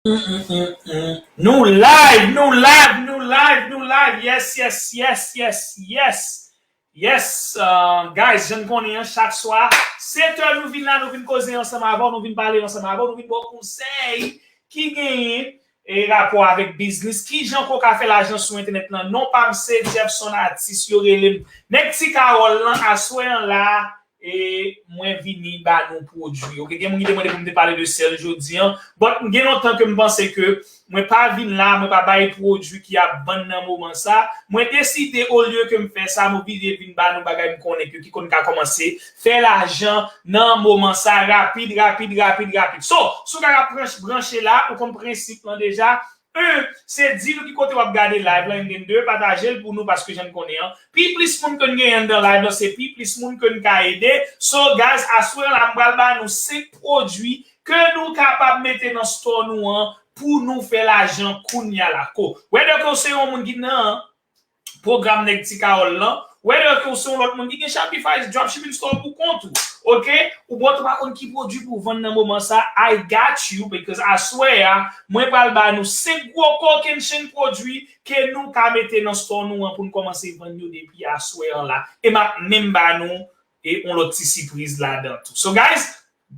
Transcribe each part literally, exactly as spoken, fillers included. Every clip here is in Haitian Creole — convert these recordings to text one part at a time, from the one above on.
Nou live, nou live, nou live, nou live. Yes, yes, yes, yes, yes. Yes, uh, guys, jan n konnen an, chak swa, sèt è nou vin la, nou vin koze ansanm avè w, nou vin pale ansanm avè w, nou vin ba w konsèy ki genyen e rapò avèk biznis, ki jan ke w ka fè lajan sou entènèt lan. Non pa m se Jefferson Atis, yo rele m Nèg Ti Kawòl lan, aswè an la, e mwen vini ba nou pwodui. Oke, gen moun ki te mande pou m te pale de sèl jodi an, but gen lontan ke m panse ke mwen pa vin la, mwen pa bay pwodui ki ap vann nan moman sa. Mwen deside, olye ke m fè sa, mwen vide vin ba nou bagay m konnen ke ki konn ka kòmanse fè lajan nan moman sa, rapid, rapid, rapid, rapid. So, si w ka ap branch-, branche la, ou konn prensip lan deja. Un, se di nou ki kote w ap gade live lan, and then de, pataje l pou nou, paske jan n konnen an, pi plis moun ke n genyen anndan live lan, se pi plis moun ke n ka ede. So, guys, aswè an la, m pral ba nou senk pwodui ke nou kapab mete nan store nou an pou nou fè lajan kounya la. Ko, whether ke w se yon moun ki nan pwogram Nèg Ti Kawòl lan, whether ke w se yon lòt moun ki gen Shopify dropshipping store pou kont ou, oke? Oubyen w pa konn ki pwodui pou w vann nan moman sa, I got you, because aswè a, mwen pral ba nou senk gwo coke and chain pwodui ke nou ka mete nan store nou an pou n kòmanse vann yo depi aswè an la. E m ap menm ba nou e yon lòt ti sipriz ladan tou. So, guys,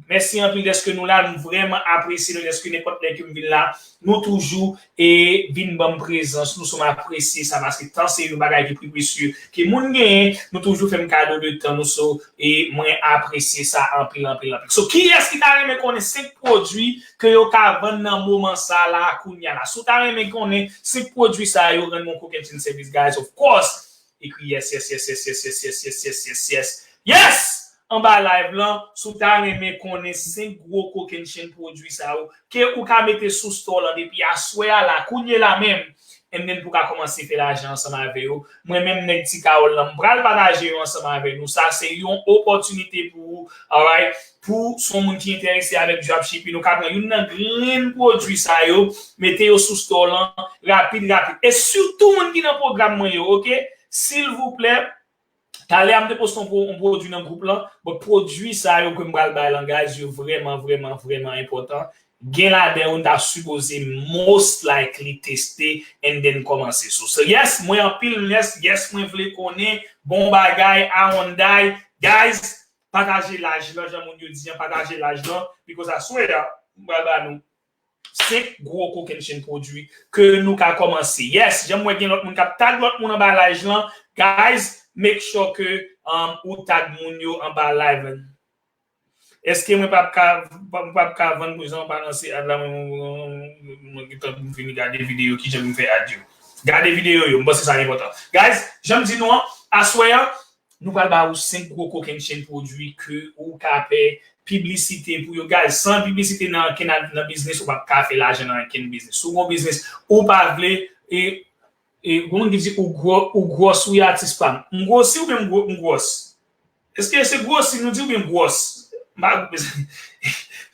mèsi anpil dèske nou la. Nou vrèman apresye nou dèske nenpòt lè ke m vin la, nou toujou e vin ban m prezans nou. So, m apresye sa paske tan se yon bagay ki pi presye ke moun genyen. Nou toujou fè m kado de tan nou. So, e mwen apresye sa anpil, anpil, anpil. So, kiyès ki ta renmen konnen senk pwodui ke yo ka vann nan moman sa la, kounya la? Si w ta renmen konnen senk pwodui sa yo, rann mwen coke and chain service, guys, of course. Ekri yes, yes, yes, yes, yes, yes, yes, yes, yes, yes, yes, yes. Yes! Anba live lan, si w ta renmen konnen senk gwo coke and chain pwodui sa yo, ke ou ka mete sou store lan depi aswè a la, kounye la menm, and then pou ka kòmanse fè lajan ansanm avè yo. Mwen menm, Nèg Ti Kawòl lan, m pral pataje yo ansanm avè nou. Sa se yon opòtinite pou ou, alright? Pou se yon moun ki enterese avèk dropshipping, ou ka pran youn nan grenn pwodui sa yo, mete yo sou store lan, rapid, rapid. E sitou moun ki nan pwogram mwen yo, oke? Silvouplè, talè a m te poste yon pwo-, yon pwodui nan gwoup lan, but pwodui sa yo ke m pral bay lan, guys, yo vrèman, vrèman, vrèman enpòtan. Gen ladan yo n ta sipoze most likely teste and then kòmanse sou. So, yes, mwen anpil, yes, yes, mwen vle konnen, bon bagay, Awonday, guys, pataje live lan, jan moun yo di an, pataje live lan, because aswè a, m pral ba nou senk gwo coke and chain pwodui ke nou ka kòmanse. Yes, jan m wè gen lòt moun k ap tag lòt moun anba live lan. Guys, make sure ke, um, ou tag moun yo anba live lan. Èske mwen p ap ka, mwen p ap ka vann pou jan w pa lanse ad la, mwen, mwen, mwen, mwen gentan pou m fini gade videyo, kijan pou m fè ad yo. Gade videyo yo, m panse sa enpòtan. Guys, jan m di nou an, aswè an, nou pral ba ou senk gwo coke and chain pwodui ke ou ka fè piblisite pou yo. Guys, san piblisite nan ankenn, nan biznis, ou p ap ka fè lajan nan ankenn biznis. Si w gen yon biznis, ou pa vle, e, e, gen moun ki di ou gwò, ou gwòs wi atis pa m. M gwosi oubyen m gwo-, m gwòs? Èske se gwosi nou di oubyen gwòs? M pa,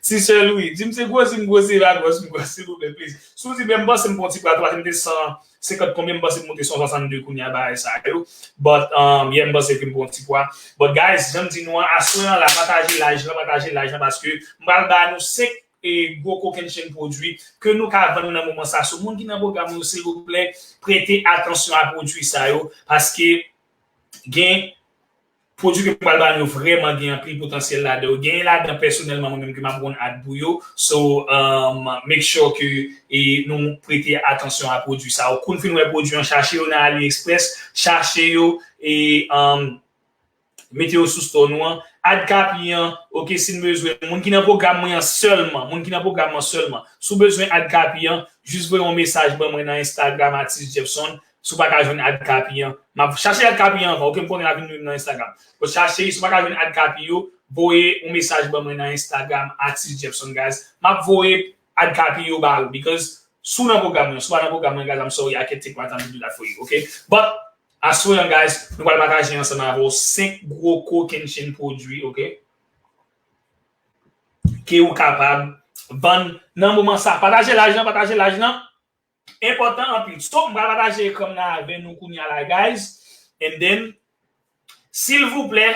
ti sè Louis, di m se gwosi m gwosi, e pa gwòs m gwòs, silvouplè, please. Si w di, ben, m panse m pran ti pwa, paske m te san senkant konbyen, m panse m moute san swasannde kounye a, bagay sa yo. But, um, yeah, m panse ke m pran ti pwa. But, guys, jan m di nou an, aswè an la, pataje live lan, pataje live lan, paske m pral ba nou senk e gwo coke and chain pwodui ke nou ka vann nan moman sa. So, moun ki nan pwogram yo, silvouplè, prete atansyon a pwodui sa yo, paske gen pwodui ke m pral ba nou yo vrèman gen anpil potansyèl ladan yo. Gen ladan pèsonèlman mwen menm ke m ap rann ad pou yo. So, um, make sure ke, e, nou prete atansyon a pwodui sa yo. Kou n fin wè pwodui an, chache yo nan AliExpress, chache yo, e, um, mete yo sou store nou an. Ad Capi an, oke, si n bezwen, moun ki nan pwogram mwen an sèlman, moun ki nan pwogram mwen sèlman. Si w bezwen ad Capi an, jis voye yon mesaj ban mwen nan Instagram Atis Jefferson. Si w pa ka jwenn ad Capi an, m ap chache ad Capi an anvan, oke, m konnen l ap vin nan Instagram. But chache, si w pa ka jwenn ad Capi yo, voye yon mesaj ban mwen nan Instagram Atis Jefferson, guys. M ap voye ad Capi yo ba ou, because si w nan pwogram mwen, si w pa nan pwogram mwen, guys, I'm sorry, I can't take my time to do that for you, oke? But aswè an, guys, nou pral pataje ansanm avè w senk gwo coke and chain pwodui, oke? Ke ou kapab vann nan moman sa. Pataje live lan, pataje live lan. Enpòtan anpil. So, m pral pataje ekran m nan avè nou kounye a la, guys. And then, silvouplè,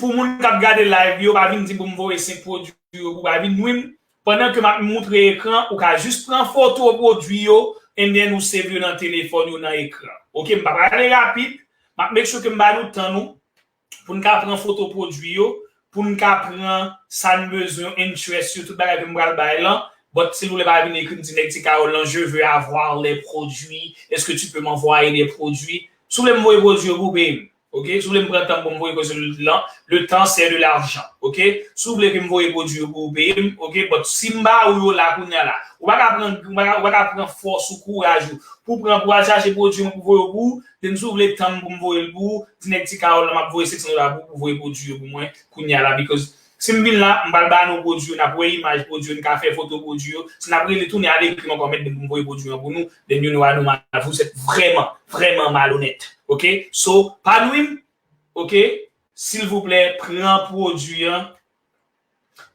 pou moun k ap gade live yo, pa vin di m pou m voye senk pwodui yo, pou pa vin nwi m. pandan ke m ap moutre ekran, ou ka jis pran foto pwodui yo, and then ou save yo nan telefòn yo nan ekran. Ok, m pa prale rapid, m ap make sure ke m ba nou tan nou pou n ka pran foto pwodui yo, pou n ka pran sa n bezwen, interest yo, tout bagay ke m pral bay lan. But silvouplè pa vin ekri m di nèg Ti Kawòl lan, je veux avoir les produits, est-ce que tu peux m'envoyer des produits? Si w vle m voye pwodui yo pou w peye m. Ok? Si w vle m pran tan m pou m voye pwodui lan, le temps c'est de l'argent. Ok? Si w vle ke m voye pwodui yo pou w peye m, ok? But si m ba ou yo la kounye a la, ou pa ka pran, ou pa ka, ou pa ka pran fòs ou, kouraj ou, pou w pran, pou w al chache pwodui mwen pou voye yo pou ou, then si w vle tan m pou m voye l pou ou, di nèg Ti Kawòl lan, m ap voye senk san dola pou ou, pou w voye pwodui yo pou mwen kounye a la, because si m vin la, m pral ba nou pwodui yo, n ap wè imaj pwodui yo, n ka fè foto pwodui yo. Si n ap rele tounen al ekri m ankò, mèt, then pou m voye pwodui an pou nou, then you know I know my, vous êtes vraiment, vraiment malhonnête. Ok? So, pa nwi m, ok? Silvouplè, pran pwodui an.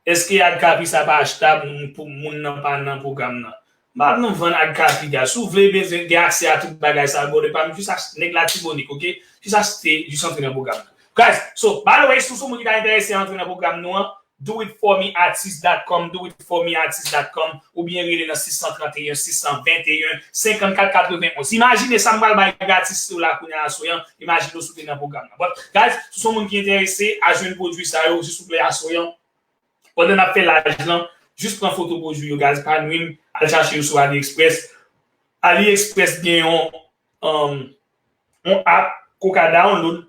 Èske Adkapi sa pa achtab pou moun nan pa nan pwogram nan? M pa nan vann Adkapi, guys. Si w vle bezwen gen aksè a tout bagay sa, brother pa m, jis achte, nèg Latibonit, ok? Jis achte, jis antre nan pwogram nan. Guys, so, by the way, si w se yon moun ki ta enterese antre nan pwogram nou an, do it for me artist dot com, do it for me artist dot com, oubyen rele nan sis san trannteyen, sis san venteyen, senkannkat katrevenn onz. Imajine sa m pral bay gratis sou la kounye a aswè an. Imajine w si w te nan pwogram nan. But, guys, si w se yon moun ki enterese a jwenn pwodui sa yo, silvouplè aswè an, pandan n ap fè live lan, jis pran foto pwodui yo, guys, pa nwi m, al chache yo sou AliExpress. AliExpress gen yon, um, yon app ke w ka download,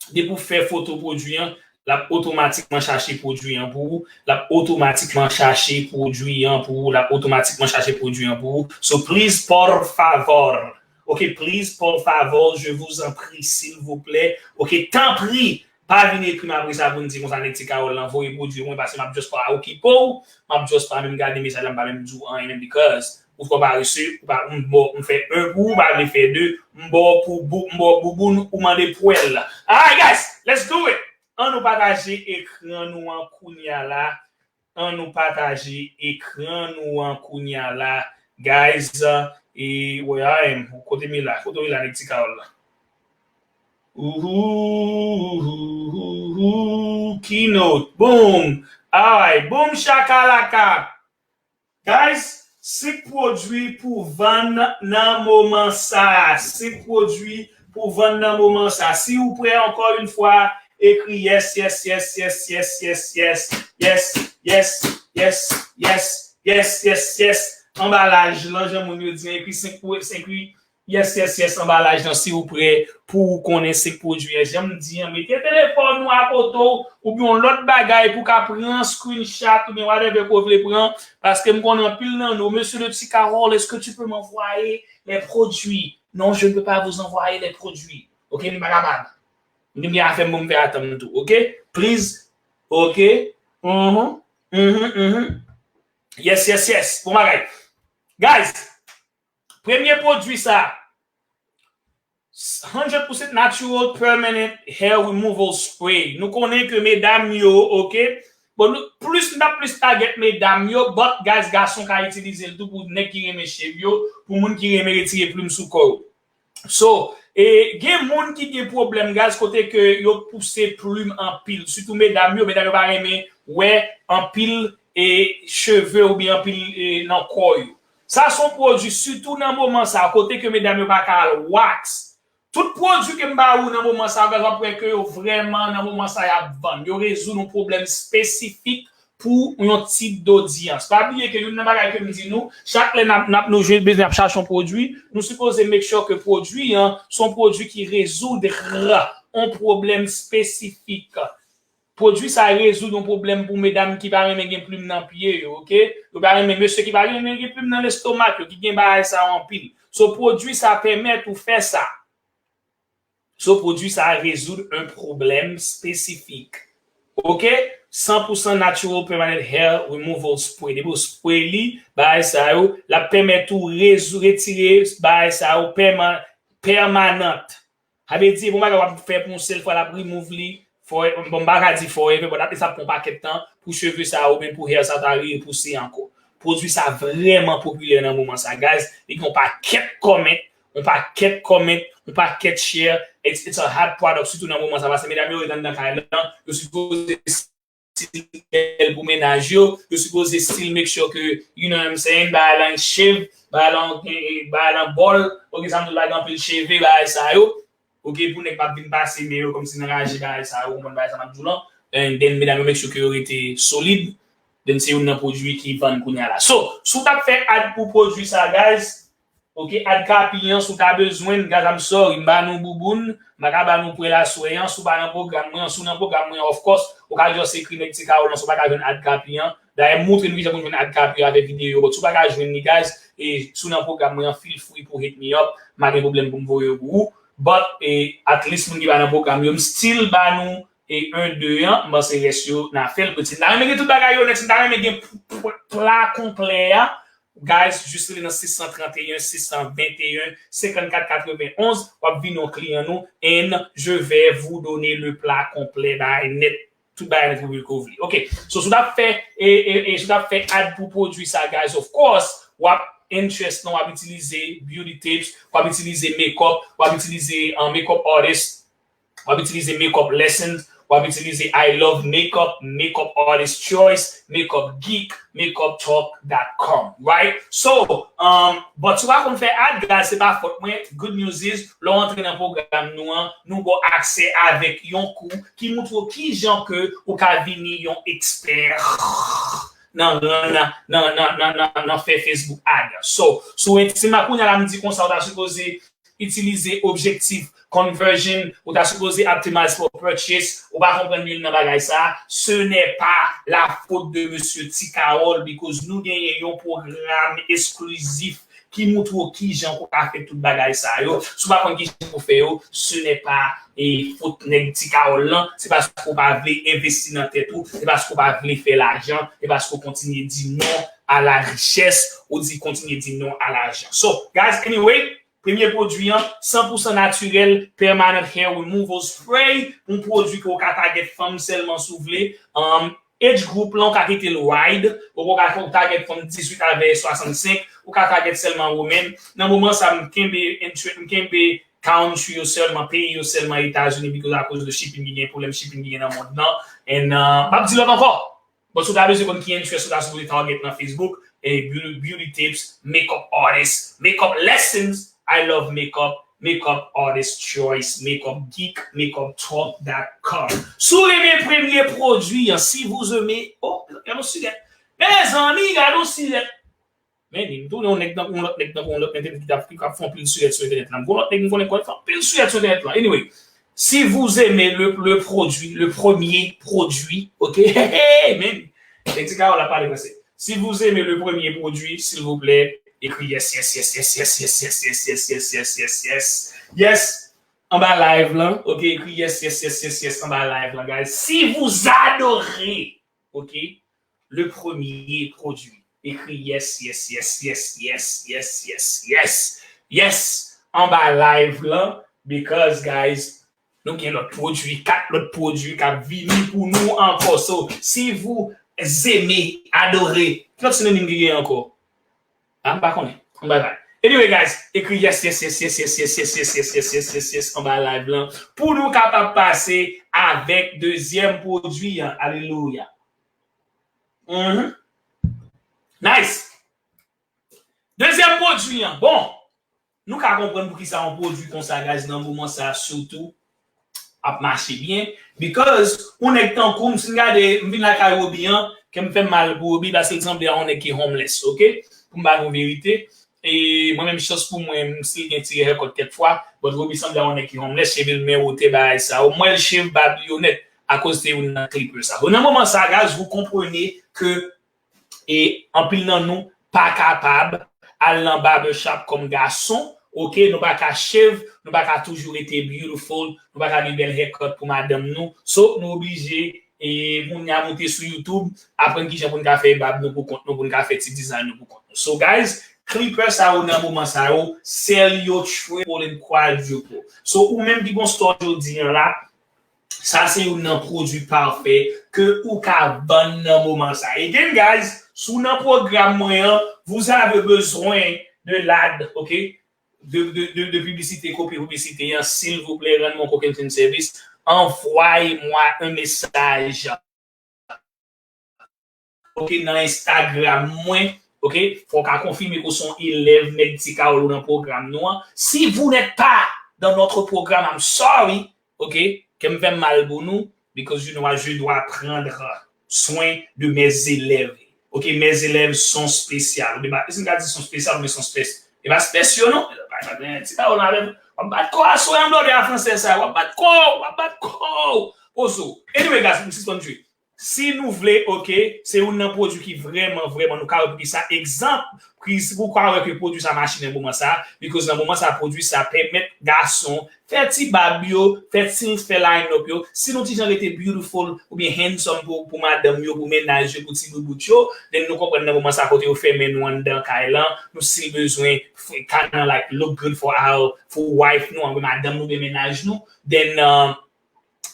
depi w fè foto pwodui an, l ap otomatikman chache pwodui an pou ou, l ap otomatikman chache pwodui an pou ou, l ap otomatikman chache pwodui an pou ou. So please, por favor, ok, please, por favor, je vous en prie, silvouplè, ok, tanpri, pa vin ekri m apre sa pou n di konsa nèg Ti Kawòl lan voye pwodui mwen, paske m ap just pa okipe w, m ap just pa menm gade mesaj la, m pa menm di w anyen menm, because ou twò parese, ou pa, m ba w, m fè en pou ou, ou pa vle fè de, m ba w pou bou, m ba w bouboun, ou mande pwèl. Alright, guys, let's do it! Ann nou pataje ekran nou an kounye a la. Ann nou pataje ekran nou an kounye a la. Guys, e, where I am? Kote m ye la? Kote w ye la, nèg Ti Kawòl la? Ouhou, ouhou, ouhou, keynote. Boom. Alright, boom shakalaka. Guys, senk pwodui pou vann nan moman sa a. Senk pwodui pou vann nan moman sa a. Si ou prè, encore une fois, ekri yes, yes, yes. Anbalaj lan, jan moun yo di, ekri senk, senk, yes, yes, yes, anbalaj lan, si ou prè, pou ou konnen senk pwodui an. Jan m di an, mete telefòn ou akote w, oubyen yon lòt bagay pou w ka pran screenshot, oubyen whatever ke w vle pran, paske m konnen anpil nan nou, Monsieur le Ti Kawòl, est-ce que tu peux m'envoyer les produits? Non, je ne peux pas vous envoyer les produits. Ok, m pa kapab. M gen afè m pou m fè atann tou, ok? Please, ok? Mhm, mhm, mhm. Yes, yes, yes. Bon bagay. Guys, premye pwodui sa, hundred percent natural permanent hair removal spray. Nou konnen ke medam yo, ok? Bon, nou, plis, n ap plis target medam yo, but guys, gason ka itilize l tou pou nèg ki renmen cheve yo, pou moun ki renmen retire plim sou kò yo. So, e, gen moun ki gen pwoblèm, guys, kote ke yo pouse plim anpil. Sitou medam yo, medam yo pa renmen wè anpil, e, cheve oubyen anpil, e, nan kò yo. Sa se yon pwodui, sitou nan moman sa, kote ke medam yo pa ka al wax. Tout pwodui ke m ba ou nan moman sa, guys, w ap wè ke yo vrèman nan moman sa y ap vann. Yo rezoud yon pwoblèm espesifik pou yon tip dodyans. Pa bliye ke youn nan bagay ke m di nou, chak lè n ap, n ap nou jwenn bezwen ap chache yon pwodui, nou sipoze make sure ke pwodui an se yon pwodui ki rezoud yon pwoblèm espesifik. Pwodui sa rezoud yon pwoblèm pou medam ki pa renmen gen plim nan pye yo, ok? Yo pa renmen mesye ki pa renmen gen plim nan lestomak yo, ki gen bagay sa yo anpil. So, pwodui sa pèmèt ou fè sa. So, pwodui sa a rezoud yon pwoblèm espesifik. Ok? San pou san natural permanent hair removal spray. Depi w spray li, bagay sa yo, l ap pèmèt ou rezo-, retire bagay sa yo pèma-, pèmanant. Sa vle di, bon bagay w ap fè pou yon sèl fwa, l ap remove li, for-, bon, m pa ka di forever, but at least ap pran yon pakèt tan pou cheve sa yo, oubyen pou hair sa ta repouse ankò. Pwodui sa vrèman popilè nan moman sa, guys. Li gen yon pakèt comment, yon pakèt comment, yon pakèt share. It's, it's a hot product, sitou nan moman sa, paske medam yo ret anndan kay lan, yo sipoze still bèl pou mennaj yo. Yo sipoze still make sure ke, you know what I'm saying, bagay lan shave, bagay lan, bagay lan bòl, ok, sa m di la gen anpil cheve, bagay sa yo. Ok, pou nèg p ap vin pase men yo kòmsi nan raje bagay sa yo, ou konprann bagay sa m ap di w lan. And then, medam yo make sure ke yo rete solid. Then se youn nan pwodui ki vann kounye a la. So, si w t ap fè ad pou pwodui sa, guys, ok, ad kapi an, si w ta bezwen l, guys, I'm sorry, m ba nou bouboun, m pa ka ba nou pou l aswè an, si w pa nan pwogram mwen an, si w nan pwogram mwen an, of course, ou ka just ekri nèg Ti Kawòl lan, si w pa ka jwenn ad kapi an. Dayè, m montre nou kijan pou n jwenn ad kapi yo avèk videyo yo, but si w pa ka jwenn li, guys, e si w nan pwogram mwen an, feel free pou hit me up, m pa gen pwoblèm pou m voye yo pou ou. But, e, at least moun ki pa nan pwogram yo, m still ba nou e en, de an, m panse rès yo n a fè l. But si n ta renmen gen tout bagay yo nèt, si n ta renmen gen p-, p-, pla konplè a, guys, jis rele nan sis san trannteyen, sis san venteyen, senkannkat katrevenonz, w ap vin yon kliyan nou, and je vais vous donner le plat complet, bagay nèt, tout bagay nèt pou w vle. Ok, so si w t ap fè, e, e, e, si w t ap fè ad pou pwodui sa, guys, of course, w ap interest nan, w ap itilize beauty tips, w ap itilize makeup, w ap itilize, uh, makeup artist, w ap itilize makeup lessons, w ap itilize I love makeup, makeup artist choice, makeup geek, makeup talk dot com, right? So, um, but si w pa konn fè ad, guys, se pa fòt mwen. Good news is, lè w antre nan pwogram nou an, nou ba w aksè avèk yon kou ki montre w kijan ke ou ka vini yon ekspè nan, nan, nan fè Facebook ad. So, si w entim a kounye a la, m di konsa, ou ta sipoze itilize objective conversion, ou ta sipoze optimize for purchase, ou pa konprann youn nan bagay sa, ce n'est pas la faute de Mesye Ti Kawòl, because nou genyen yon pwogram esklizif ki montre w kijan pou w ka fè tout bagay sa yo. Si w pa konn kijan pou w fè yo, ce n'est pas, e, fot nèg Ti Kawòl lan, se paske w pa vle envesti nan tèt ou, se paske w pa vle fè lajan, se paske w kontinye di non à la richesse, ou di kontinye di non à l'argent. So, guys, anyway, premye pwodui an, san pou san natirèl, permanent hair removal spray, yon pwodui ke w ka target fanm sèlman si w vle. Um, age group lan, w ka kite l wide, ou ka target fanm dizuit a veye swasannsenk, ou ka target sèlman women. Nan moman sa, m kenbe, m kenbe country yo sèlman, peyi yo sèlman, Etazini, because akoz de shipping ki gen, pwoblèm shipping ki gen nan mond lan. And, uh, m ap di lòt ankò. But si w ta bezwen konn ki interest ou ta sipoze target nan Facebook, e beauty, beauty tips, makeup artist, makeup lessons, I love makeup, makeup artist choice, makeup geek, makeup talk dot com. Si w renmen premye pwodui an, si vous aimez, oh, gade yon sirèt. Mezanmi, gade yon sirèt. Men, m tounen yon nèg tankou yon lòt nèg tankou yon lòt nèg ki t ap, ki ap fè anpil sirèt sou entènèt la. M gon lòt nèg m konnen k fè anpil sirèt sou entènèt la. Anyway, si vous aimez le, le produit, le premier produit, ok? Hey, hey, hey, man! Nèg Ti Kawòl la pale fransè. Si vous aimez le premier produit, s'il vous plaît, écris yes, yes, yes, yes, yes, yes, yes, yes, yes, yes, yes, yes, yes, yes, yes, anba live lan, ok? Écris yes, yes, yes, yes, yes, anba live lan, guys. Si vous adorez, ok, le premier produit, écris yes, yes, yes, yes, yes, yes, yes, yes, yes, yes, anba live lan, because, guys, nou gen lòt pwodui, kat lòt pwodui k ap vini pou nou ankò. So, si vous aimez, adorez, ki lòt sinonim ki gen ankò? Ah, m pa konnen. M pa konnen. Anyway, guys, écris yes, yes, yes, yes, yes, yes, yes, yes, yes, yes, yes, yes, yes, yes, anba live lan. Pou nou kapab pase avèk dezyèm pwodui an. Alelouya. Mhm. Nice. Dezyèm pwodui an. Bon, nou ka konprann poukisa yon pwodui konsa, guys, nan moman sa, sitou, ap mache byen. Because, yon nèg tankou m, si n gade, m vin lakay Roby an, kè m fè m mal pou Roby, paske l sanble a yon nèg ki homeless, ok? Pou m ba nou verite. E mwen menm, chans pou mwen, m still gen ti haircut kèk fwa, but Roby sanble a yon nèg ki homeless, cheve l men wotè bagay sa yo. M wè l shave bab li yo nèt, akoz se youn nan clipper sa. Bon, nan moman sa, guys, vous comprenez que e anpil nan nou pa kapab al nan barbershop kòm gason, ok? Nou pa ka shave, nou pa ka toujou rete beautiful, nou pa ka gen bèl haircut pou madanm nou. So, nou oblije, e, moun nan moute sou YouTube, aprann kijan pou n ka fè bab nou pou kont nou, pou n ka fè ti design nou pou kont nou. So, guys, clipper sa yo nan moman sa yo, sell yo triple and quadruple. So, ou menm ki gon store jodi an la, sa se youn nan pwodui pafè ke ou ka vann nan moman sa. Again, guys, si w nan pwogram mwen an, vous avez besoin de l'ad, ok? De, de, de, de piblisite, kopye piblisite an, silvouplè, rann mwen kokenn sèvis. Envoyez-moi un message. ok, nan Instagram mwen, ok, fò w ka konfime ke w se yon elèv Nèg Ti Kawòl ou nan pwogram nou an. Si vous n'êtes pas dans notre programme, I'm sorry, ok, kè m fè mal pou nou, because you know what, je dois prendre soin de mes élèves. Ok, mes élèves sont spécial. Oubyen, pa, èske m ka di sont spécial oubyen sont spes-, e pa spes yo, non? Pa, pa, pa, ti kawòl avè w ap bat kò a sou yon blòdè a fransè sa, w ap bat kò, w ap bat kò. Pozo. Anyway, guys, m sispann jwe. Si nou vle, ok, se youn nan pwodui ki vrèman, vrèman, nou ka wè poukisa. Egzanp, ki, pou w ka wè ke pwodui sa mache nan moman sa, because nan moman sa, pwodui sa pèmèt gason fè ti bab yo, fè ti, fè line up yo. Si nou ti jan rete beautiful oubyen handsome pou, pou madanm yo, pou mennaj yo, pou ti boubout yo, then nou konprann nan moman sa kote yo fèmen nou anndan kay lan, nou still bezwen f-, kinda like look good for our, for wife nou, anvè madanm nou, oubyen mennaj nou, then, uh,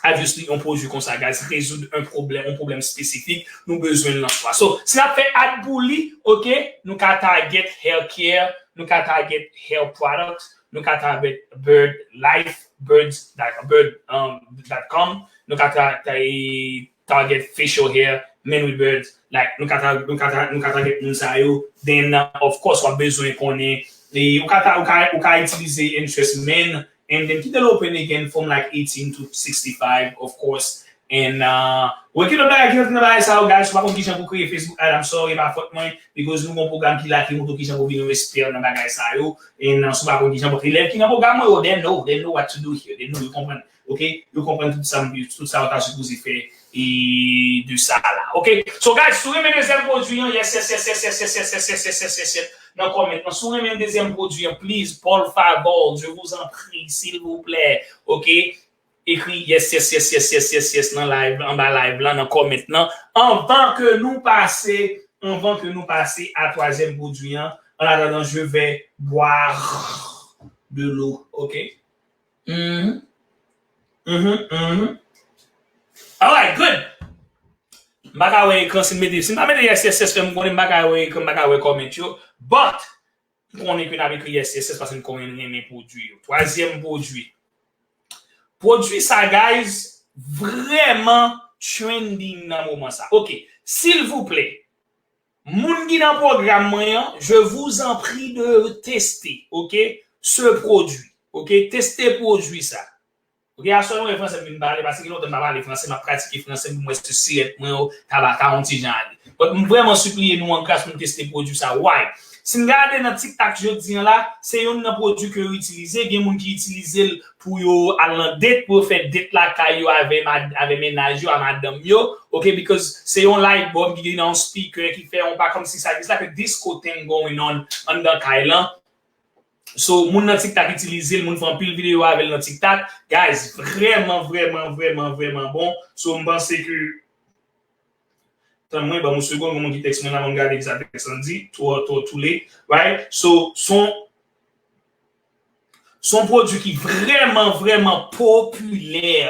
obviously, yon pwodui konsa, guys, rezoud yon pwoblèm, yon pwoblèm espesifik, nou bezwen l nan swa. So, si n ap fè ad pou li, ok, nou ka target hair care, nou ka target hair products, nou ka target bird life, birds, like, bird, um, dot com, nou ka ta-, ta-, e, target facial hair, men with birds, like, nou ka ta-, nou ka ta-, nou ka target moun sa yo, then, uh, of course, w ap bezwen konnen, e, ou ka ta-, ou ka, ou ka itilize interest men, and then kite l open again from like eighteen to sixty-five, of course. And, uh, wè ki lòt bagay ki rantre nan bagay sa yo, guys, ou pa konn kijan pou kreye Facebook ad, I'm sorry, e pa fòt mwen, because nou gon pwogram ki la ki montre w kijan pou vin yon espè nan bagay sa yo. And, uh, si w pa konn kijan pou, elèv ki nan pwogram mwen yo, they know, they know what to do here, they know, yo konprann, ok? Yo konprann tout sa, tout sa yo ta sipoze fè e de sa la, ok? So, guys, si w renmen dezyèm pwodui an, yes, yes, yes, nan comment nan. Si w renmen dezyèm pwodui an, please, por favor, je vous en prie, s'il vous plaît, ok? Ekri yes, yes, yes, yes, yes, yes, yes nan live, anba live la, nan comment nan. Anvan ke nou pase, anvan ke nou pase a twazyèm pwodui an, en attendant, je vais boire de l'eau, ok? Mhm. Mhm, mhm. Alright, good. M pa ka wè ekran si m mete, si m pa mete yes, yes, yes, fè m konnen m pa ka wè ekran, m pa ka wè comment yo. But, m konnen ke n ap ekri yes, yes, yes, paske m konnen n renmen pwodui yo. Twazyèm pwodui. Pwodui sa, guys, vrèman trending nan moman sa. Ok, silvouplè, moun ki nan pwogram mwen an, je vous en prie de tester, ok, ce produit, ok, teste pwodui sa. Ok, aswè nou wè fransè m vin pale, paske gen lontan m pa pale fransè, m ap pratike fransè m pou m wè si sirèt mwen yo ta ba ta yon ti jan ale. But m vrèman sipliye nou an gras pou n teste pwodui sa. Why? Si n gade nan TikTok jodi an la, se youn nan pwodui ke yo itilize. Gen moun ki itilize l pou yo al nan date, pou yo fè date lakay yo avè mad-, avè mennaj yo, a madanm yo. Ok, because se yon light bulb ki gen nan yon speaker ki fè yon pa kòmsi sa, it's like a disco thing going on anndan kay lan. So, moun nan TikTok itilize l, moun fè anpil videyo avè l nan TikTok. Guys, vrèman, vrèman, vrèman, vrèman bon. So, m panse ke, tann mwen, ban m yon segonn, gen moun ki tèks mwen la, ban m gade kisa tèks lan di, twò, twò too late, right? So, son, son pwodui ki vrèman, vrèman popilè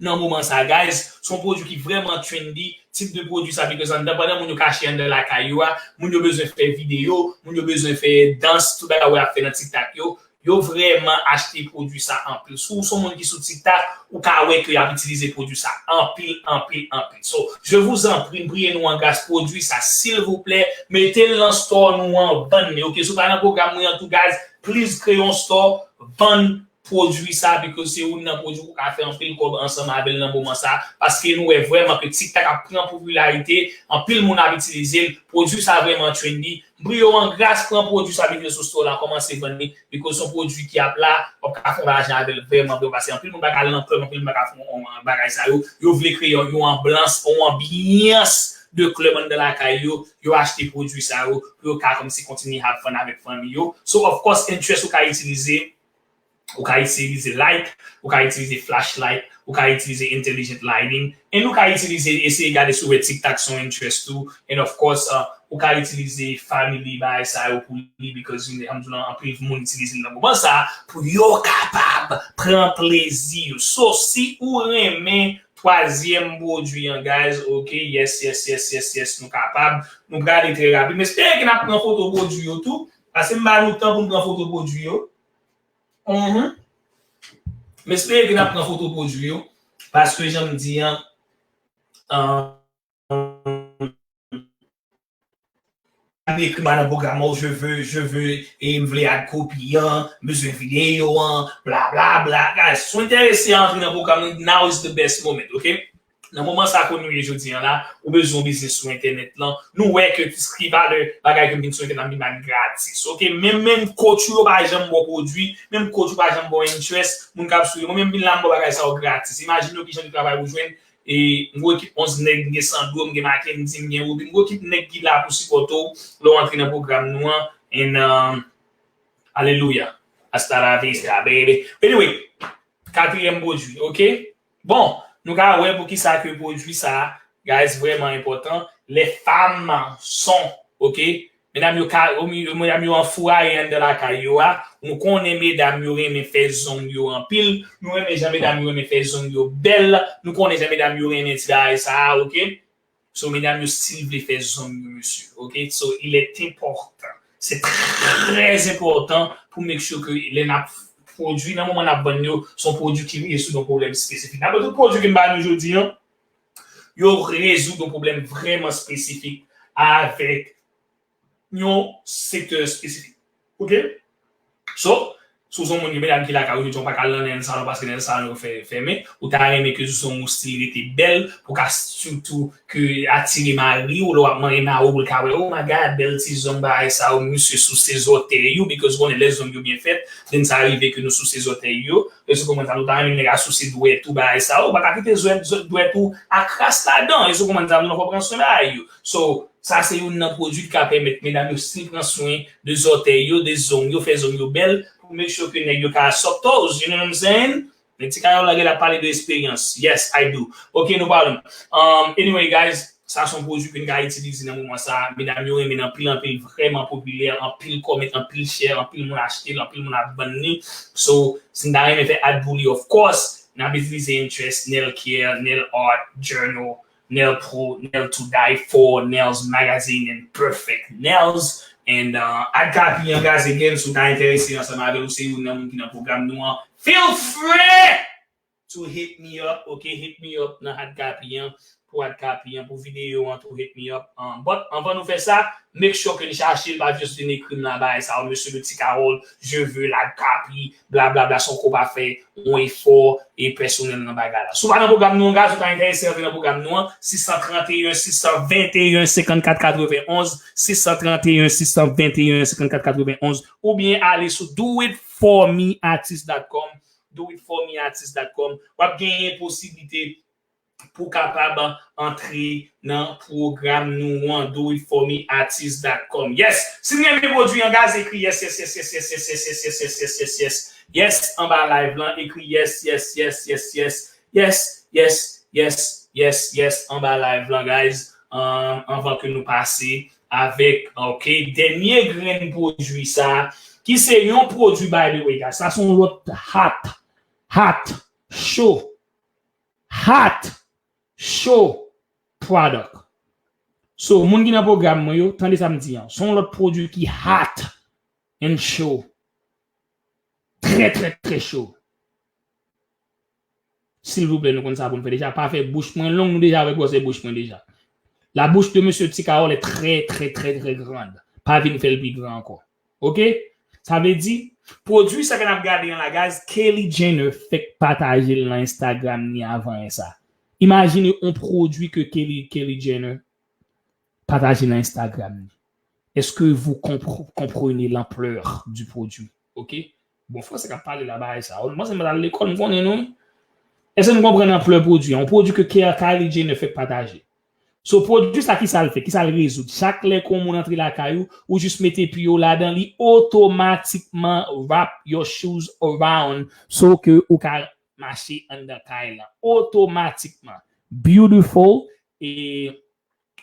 nan moman sa, guys. Son pwodui ki vrèman trendy, tip de pwodui sa, because anndan, pandan moun yo kache anndan lakay yo a, moun yo bezwen fè videyo, moun yo bezwen fè dans, tout bagay w ap fè nan TikTok yo, yo vrèman achte pwodui sa anpil. Si w se yon moun ki sou TikTok, ou ka wè ke y ap itilize pwodui sa anpil, anpil, anpil. So, je vous en prie, m priye nou an gras, pwodui sa, silvouplè, mete l nan store nou an, vann li, ok? Si w pa nan pwogram mwen an tou, guys, please kreye yon store, vann pwodui sa, because se youn nan pwodui ou ka fè anpil kòb ansanm avè l nan moman sa, paske nou wè vrèman ke TikTok ap pran popilarite, anpil moun ap itilize l, pwodui sa vrèman trendy. M priye w an gras, pran pwodui sa, mete l sou store la, kòmanse vann li, because se yon pwodui ki ap la, w ap ka fè lajan avè l vrèman, vrèman, paske anpil moun pa ka al nan club, anpil moun pa ka fè yon, yon bagay sa yo, yo vle kreye yon, yon anblans, yon anbyans de club anndan lakay yo, yo achte pwodui sa yo, pou yo ka kòmsi kontinye have fun avèk fanmi yo. So, of course, interest ou ka itilize, ou ka itilize light, ou ka itilize flashlight, ou ka itilize intelligent lighting, and ou ka itilize, eseye gade si w wè TikTok se yon interest tou, and of course, uh, ou ka itilize family bagay sa yo pou li, because, you know, anpil moun itilize li nan moman sa, pou yo kapab pran plezi yo. So, si ou renmen twazyèm pwodui an, guys, ok, yes, yes, yes, yes, yes, nou kapab, nou prale trè rapid. M espere ke n ap pran foto pwodui yo tou, paske m ba nou tan pou n pran foto pwodui yo. Mhm. M espere ke n ap pran foto pwodui yo, paske jan m di an, um, Vin ekri m nan pwogram, oh, je veux, je veux, e m vle ad copy an, m bezwen videyo an, bla, bla, bla. Guys, si w enterese antre nan pwogram nan, now is the best moment, ok? Nan moman sa ke nou ye jodi an la, ou bezwen yon biznis sou entènèt lan. Nou wè ke ki valè bagay ke m vin sou entènèt la, m vin ba gratis. Ok, menm, menm coach ou yo pa janm ba w pwodui, menm coach ou pa janm ba w interest, moun k ap sou yo. Mwen menm vin la, m ba w bagay sa yo gratis. Imajine w ki jan de travay ou jwenn, e m gwo ekip onz nèg, m gen Sandro, m gen Mackendy, m gen Ruby, m gwo ekip nèg ki la pou sipòte w lè w antre nan pwogram nou an. And, um, alelouya. Hasta la vista, baby. Anyway, katriyèm pwodui, ok? Bon, nou ka wè poukisa ke pwodui sa, guys, vrèman enpòtan. Les femmes sont, ok? Medam yo ka, medam yo anfouraye anndan lakay yo a. Nou konnen medam yo renmen fè zong yo anpil. Nou renmen jan medam yo renmen fè zong yo bèl. Nou konnen jan medam yo renmen ti bagay sa a, ok? So, medam yo, si l vle fè zong yo, mesye, ok? So, il est important. Se trè enpòtan pou make sure ke lè n ap pwodui, nan moman n ap vann yo, se yon pwodui ki rezoud yon pwoblèm espesifik. Nan tout pwodui ke m ba nou jodi an, yo rezoud yon pwoblèm vrèman espesifik avèk yon sektè espesifik. Ok? So, si w se yon moun, gen medam ki lakay ou, jodi a w pa ka al nan nèl salon paske nèl salon yo fè, fèmen, ou ta renmen ke zong ou still rete bèl, pou ka sitou ke atire mari w, lè w ap manyen mari w, pou l ka wè, oh my God, bèl ti zong bagay sa yo, misye souse zòtèy ou, because ou konnen lè zong yo byen fèt, then sa rive ke nou souse zòtèy yo, èske w konprann sa, nou ta renmen nèg a souse dwèt ou, bagay sa yo, ou pa ka kite zòt, zòt, dwèt ou a kras ladan, èske w konprann sa, nou fò pran swen bagay yo. So, sa se youn nan pwodui ki ka pèmèt medam yo still pran swen de zòtèy yo, de zong yo, fè zong yo bèl, pou make sure ke nèg yo ka suck toes, you know what I'm saying? Men ti kayòl la gen la pale de eksperyans. Yes, I do. Ok, no problem. Um, anyway, guys, sa se yon pwodui ke n ka itilize nan moman sa. Medam yo renmen l anpil, anpil, vrèman popilè, anpil comment, anpil share, anpil moun achte l, anpil moun ap vann li. So, si n ta renmen fè ad pou li, of course, n ap itilize Interest, Nail Care, Nail Art, Journal, Nail Pro, Nail to Die For, Nails Magazine, and Perfect Nails. And, uh, Ad Kapi an, guys, again, si w ta enterese ansanm avè l, ou se youn nan moun ki nan pwogram nou an, feel free to hit me up, ok? Hit me up nan Ad Kapi an, pou Ad Kapi an, pou videyo an tou, hit me up. Um, but anvan nou fè sa, make sure ke n chache l, pa just vin ekri m nan bagay sa yo, mesye, le ti Carole, je veux Ad Kapi, blablabla, san ke w pa fè yon efò e pèsonèl nan bagay la. Si w pa nan pwogram nou an, guys, ou ta enterese antre nan pwogram nou an, sis san tranteyen, sis san venteyen, senkannkat katrevenonz, sis san tranteyen, sis san venteyen, senkannkat katrevenonz, oubyen ale sou do it for me artist dot com, do it for me artist dot com. W ap genyen posiblite pou w kapab antre nan pwogram nou an, do it for me artist dot com. Yes! Si n renmen pwodui an, guys, ekri yes, yes, yes, yes, yes, yes, yes, yes, yes, yes, yes, yes, yes, yes, yes, anba live lan, ekri yes, yes, yes, yes, yes, yes, yes, yes, yes, yes, yes, yes, anba live lan, guys. Um, anvan ke nou pase avèk, ok, dènye grenn pwodui sa, ki se yon pwodui, by the way, guys. Sa se yon lòt hot, hot, cho, hot, cho product. So, moun ki nan pwogram mwen yo, tande sa m di an. Se yon lòt pwodui ki hot and cho. Trè, trè, trè cho. Silvouplè, nou konn sa pou n fè deja. Pa fè bouch mwen long, nou deja wè gwosè bouch mwen deja. La bouche de Monsieur Ti Carole est très, très, très, très grande. Pa vin fè l pi gran ankò. Ok? Sa vle di, pwodui sa ke n ap gade an la, guys, Kylie Jenner fèk pataje l nan Instagram ni avan yè sa. Imajine yon pwodui ke Kylie, Kylie Jenner pataje nan Instagram ni. Est-ce que vous compre-, comprenez l'ampleur du produit? Ok? Bon, franse k ap pale la, bagay sa. Mwen se m al lekòl, m konnen nou. Èske nou konprann anplè pwodui an? Yon pwodui ke Kylie Jenner fèk pataje. So, pwodui sa, ki sa l fè? Ki sa l rezoud? Chak lè ke yon moun antre lakay ou, ou jis mete pye w ladan li, otomatikman, wrap your shoes around, so ke ou ka mache anndan kay lan. Otomatikman. Beautiful, e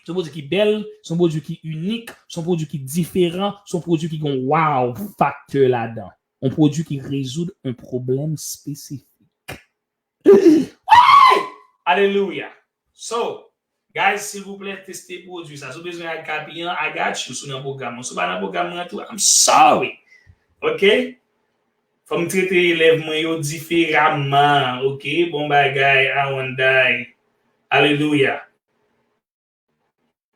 se yon pwodui ki bèl, se yon pwodui ki inik, se yon pwodui ki diferan, se yon pwodui ki gen wow factor ladan. Yon pwodui ki rezoud yon pwoblèm espesifik. Woy! Alelouya! So, guys, silvouplè, teste pwodui sa. Si w bezwen Ad Kapi an, I got you. Si w nan pwogram mwen, si w pa nan pwogram mwen tou, I'm sorry. Ok? Fò m trete elèv mwen yo diferaman. Ok? Bon bagay, Awonday. Alelouya.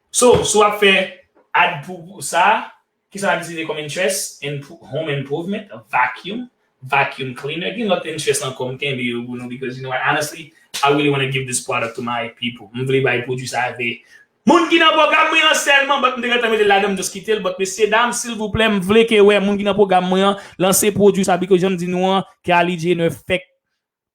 So, si w ap fè Ad pou sa, ki sa m ap itilize kòm interest? Impo- home improvement, vacuum, vacuum cleaner. Gen lòt interest ankò, m kenbe yo pou nou, because you know what, honestly, I really want to give this product to my people. M vle bay pwodui sa avè moun ki nan pwogram mwen an sèlman, but m te gentan mete l ladan, m just kite l. But mesye dam, silvouplè, m vle ke wè moun ki nan pwogram mwen an lanse pwodui sa, because jan m di nou an, Kylie Jenner fèk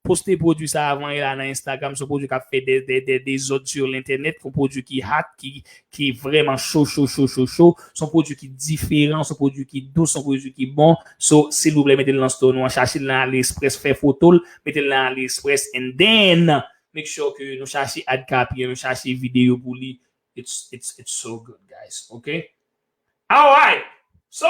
poste pwodui sa avan yè la nan Instagram. Se yon pwodui k ap fè de, de, de dezòd sur l'internet, yon pwodui ki hot, ki, ki vrèman cho, cho, cho, cho, cho. Se yon pwodui ki diferan, se yon pwodui ki dous, se yon pwodui ki bon. So, silvouplè, mete l nan store nou an, chache l nan AliExpress, fè foto l, mete l nan AliExpress, and then make sure ke nou chache ad copy, nou chache videyo pou li. It's, it's, it's so good, guys. Ok? Alright. So,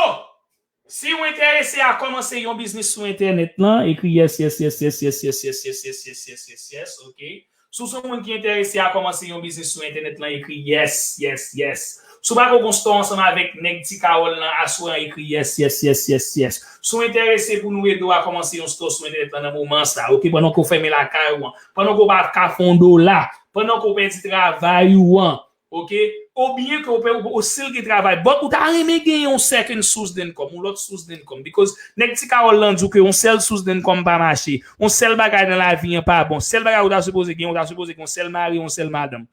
si w enterese a kòmanse yon biznis sou entènèt lan, ekri yes, yes, yes, yes, yes, yes, yes, yes, yes, yes, yes, yes, yes, ok. Si w se yon moun ki enterese a kòmanse yon biznis sou entènèt lan, ekri yes, yes, yes. Si w pako gon store ansanm avèk nèg Ti Kawòl lan, aswè an ekri yes, yes, yes, yes, yes. Si w enterese pou nou ede w a kòmanse yon store sou entènèt lan nan moman sa, ok, pandan ke w fèmen lakay ou an, pandan ke w pa ka fè yon dola, pandan ke w pèdi travay ou an, ok? Oubyen ke w pe, ou, ou still gen travay, but ou ta renmen gen yon second source d'income, yon lòt source d'income, because nèg Ti Kawòl lan di w ke yon sèl source d'income pa mache, yon sèl bagay nan lavi an pa bon, sèl bagay ou ta sipoze gen, ou ta sipoze gen yon sèl mari, yon sèl madanm.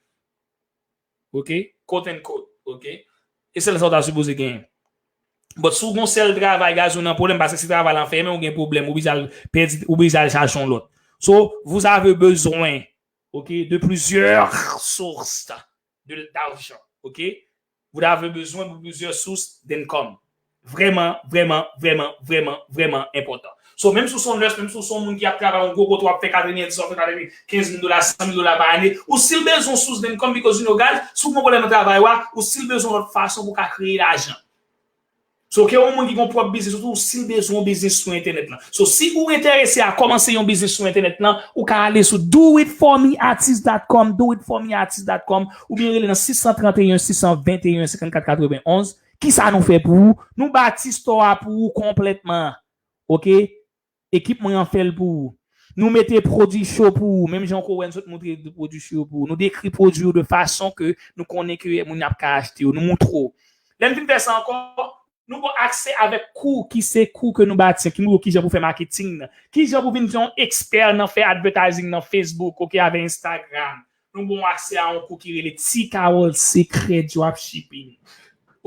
Ok? Quote and quote, ok? E sèl sa ou ta sipoze genyen. But si w gen yon sèl travay, guys, ou nan pwoblèm, paske si travay lan fèmen, ou gen pwoblèm, ou bezwen al pèdi, ou bezwen al chache yon lòt. So, vous avez besoin, ok, de plusieurs sources de, d'argent, ok? Vous avez besoin de plusieurs sources d'income. Vrèman, vrèman, vrèman, vrèman, vrèman enpòtan. So, menm si w se yon nurse, menm si w se yon moun ki ap travay yon gwo kote, w ap fè katrevenndis, w ap fè katrevenkenz mil dola, san mil dola pa ane, ou still bezwen yon source d'income, because you know, guys, si w gen yon pwoblèm nan travay ou a, ou still bezwen lòt fason pou w ka kreye lajan. So, ke yon moun ki gen yon pwòp biznis, ou still bezwen yon biznis sou entènèt lan. So, si ou enterese a kòmanse yon biznis sou entènèt lan, ou ka ale sou do it for me artist dot com, do it for me artist dot com, oubyen rele nan sis san tranteyen, sis san venteyen, senkannkat katrevenonz. Kisa nou fè pou ou? Nou bati store a pou ou konplètman. Ok? Ekip mwen an fè l pou ou. Nou mete pwodui cho pou ou, menm jan ke w wè n sot montre pwodui cho yo pou ou. Nou dekri pwodui yo de fason ke nou konnen ke moun ap ka achte yo. Nou montre w. Lè n fin fè sa ankò, nou ba w aksè avèk kou ki se kou ke nou bati an, ki montre w kijan pou fè maketing nan, kijan pou vin yon ekspè nan fè advertising nan Facebook, ok, avèk Instagram. Nou ba w aksè a yon kou ki rele Ti Kawòl Sekrè Dropshipping.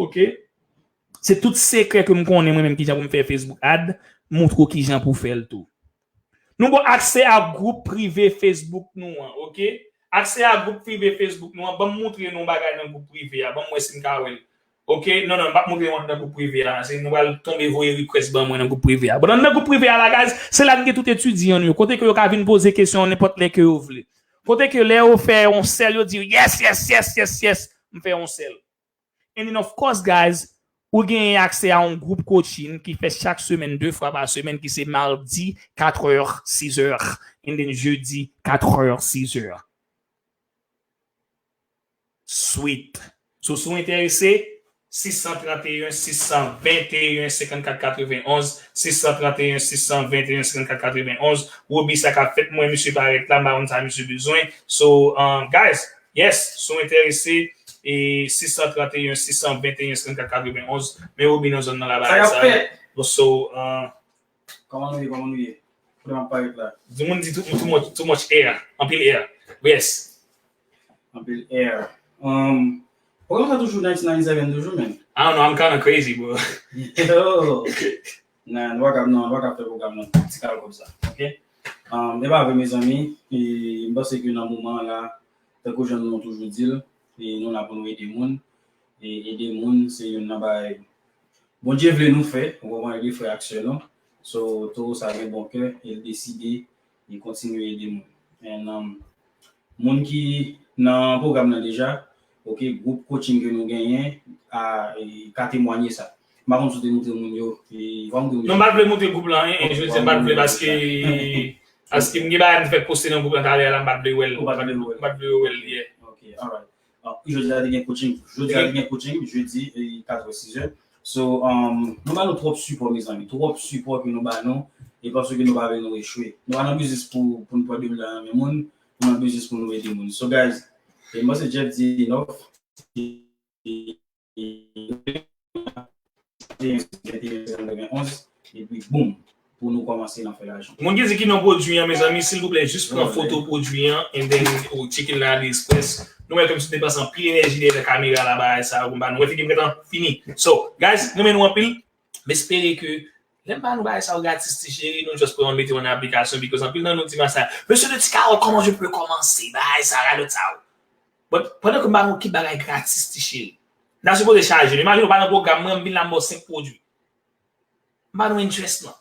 Ok? Se tout sekrè ke m konnen mwen menm kijan pou m fè Facebook ad, montre w kijan pou fè l tou. Nou ba w aksè a gwoup prive Facebook nou an, ok? Aksè a gwoup prive Facebook nou an, ban m montre nou yon bagay nan gwoup prive a, ban m wè si m ka wè l. Ok, non, non, m p ap montre nou nan gwoup prive a, se nou pral tonbe voye request ban mwen nan gwoup prive a. Bon, nan gwoup prive a la, guys, se la n gen tout etidyan nou yo, kote ke yo ka vin poze kesyon nenpòt lè ke yo vle. Kote ke lè yo fè yon sèl, yo di, yes, yes, yes, yes, yes, m fè yon sèl. And then, of course, guys, ou genyen aksè a yon gwoup coaching ki fèt chak semèn, de fwa pa semèn, ki se madi, katrè, sizè, and then jedi, katrè, sizè. Sweet. So, si w enterese, sis san tranteyen, sis san venteyen, senkannkat katrevenonz, sis san tranteyen, sis san venteyen, senkannkat katrevenonz. Wobi sa k ap fèt, mwen, misye parèt la, m pa konn sa misye bezwen. So, um, guys, yes, si w enterese, e sis san tranteyen, sis san venteyen, senkannkat katrevenonz, men Wobi nan zòn nan la bagay sa yo. Bon, so, uh, kòman nou ye, kòman nou ye? Kote m ap parèt la? Di moun di too, too much, too much air, anpil air. Yes. Anpil air. Um, pwogram sa toujou nineteen ninety-seven toujou, man. I don't know, I'm kinda crazy, bro. Yo. Nah, nou pa kab, non, nou pa kab fè pwogram nan ti kal kòb sa, ok? Um, e pa vre, mezanmi, e m panse ke nan moman an la, tankou jan nou toujou di l, e nou la pou nou ede moun, e ede moun, se youn nan bagay Bondye vle nou fè, ou konprann, ede frè ak sè nou. So, towo sa gen bon kè, e l deside, li kontinye ede moun. And, um, moun ki nan pwogram nan deja, ok, gwoup coaching ke nou genyen, a, e, ka temwanye sa. M pa konn si w te montre moun yo, e, w a montre moun yo. Non, m pa t vle montre gwoup lan, en, en, jodi a m pa t vle paske, paske m gen bagay m te fèk poste nan gwoup lan talè a la, m pa t vle wè l. Ou pa t vle wè l? M pa t vle yo wè l, yeah. Ok, alright. Ah, jodi a te gen coaching. Jodi a te gen coaching, jedi, e, katrè, sizè. So, um, nou ba nou twòp sipò, mezanmi. Twòp sipò ke nou ba nou, e paske nou pa vle nou echwe. Nou pa nan biznis pou, pou nou pran de mil dola nan men moun, nou nan biznis pou nou ede moun. So, guys, e mwen se Jeff di Enough. Epi boum, pou nou kòmanse nan fè lajan. Moun ki di ki non pwodui an, mezanmi, silvouplè, jis pran foto pwodui an, and then ou tcheke l nan AliExpress. Nou wè kòmsi nou depanse anpil enèji dèyè kamera la, bagay sa yo, konpa nou wè figi m gentan fini. So, guys, mwen renmen nou anpil. M espere ke lè m ba nou bagay sa yo gratis, ti cheri, nou just pran mete yo nan aplikasyon, because anpil nan nou di m sa, Monsieur de Ti Carole, comment je peux commencer? Bagay sa, radòt sa yo. But pandan ke m ba nou ki bagay gratis, ti cheri, n a sipoze chaje nou. Imajine w pa nan pwogram mwen, m vin la m ba w senk pwodui. M ba nou interest lan.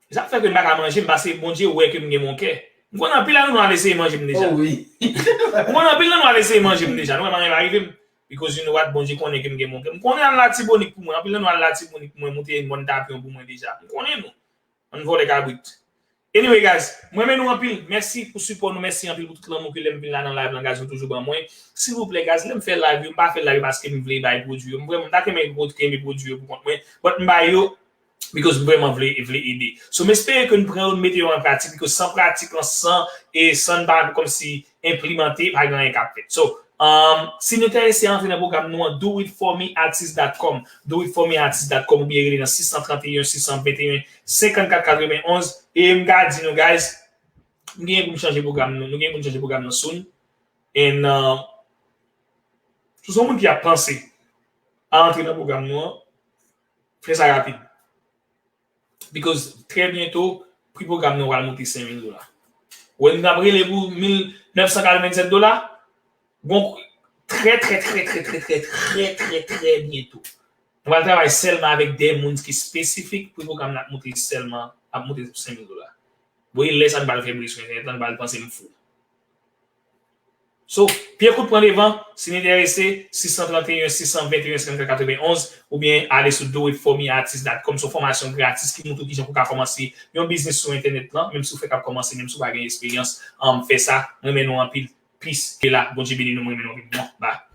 Sa fè ke m pa ka manje m, paske Bondye wè ke m gen bon kè. M konnen anpil nan nou al eseye manje m deja. M konnen anpil nan nou al eseye manje m deja. Nou wè manyen pa rive m. Because you know what, Bondye konnen ke m gen bon kè. M konnen al Latibonit pou mwen. Anpil nan nou al Latibonit pou mwen, moute yon bòn tapyon pou mwen deja. M konnen nou. Ann vòlè kabrit. Anyway, guys, mwen renmen nou anpil. Mèsi pou sipò nou. Mèsi anpil pou tout lanmou ke lè m vin la nan live lan, guys, nou toujou ban mwen. Silvouplè, guys, lè m fè live yo, m pa fè live yo paske m vle bay pwodui yo. M vrèman, m ta renmen pwodui yo pou kont mwen. But m bay yo because m vrèman vle, vle ede. So, m espere ke n pran yo, n mete yo an pratik, because san pratik lan, san, e san n pa kòmsi enplimante, pa gen anyen k ap fèt. So, um, si nou enterese antre nan pwogram nou an, do it for me artist dot com. Do it for me artist dot com oubyen rele nan sis san trant e en, sis san venteyen, senkannkat katrevenn onz. E m ka di nou, guys, m genyen pou m chanje pwogram nou. Nou genyen pou n chanje pwogram nou soon. And, uh, si w se yon moun ki ap panse a antre nan pwogram nou an, fè sa rapid. Because trè byento, pri pwogram nan pral moute senk mil dola. Wè, nou t ap rele pou mil nèf san katrevennsèt dola. Bon, trè, trè, trè byento. Nou pral travay sèlman avèk de moun ki espesifik, pri pwogram nan ap moute sèlman, ap moute senk mil dola. Bon, e lè sa nou pral fè bri sou entènèt lan, nou pral panse m fou. So, pye kout pran devan, si n enterese, sis san trant e en, sis san venteyen, senkannkat katrevenn onz, oubyen ale sou do it for me artist dot com, se yon fòmasyon gratis ki montre w kijan pou w ka kòmanse yon biznis sou entènèt lan, menm si w fèk ap kòmanse, menm si w pa gen esperyans, um, fè sa, mwen renmen nou anpil. Peace, ke la, Bondye beni nou, mwen renmen nou anpil. Mwen, bye.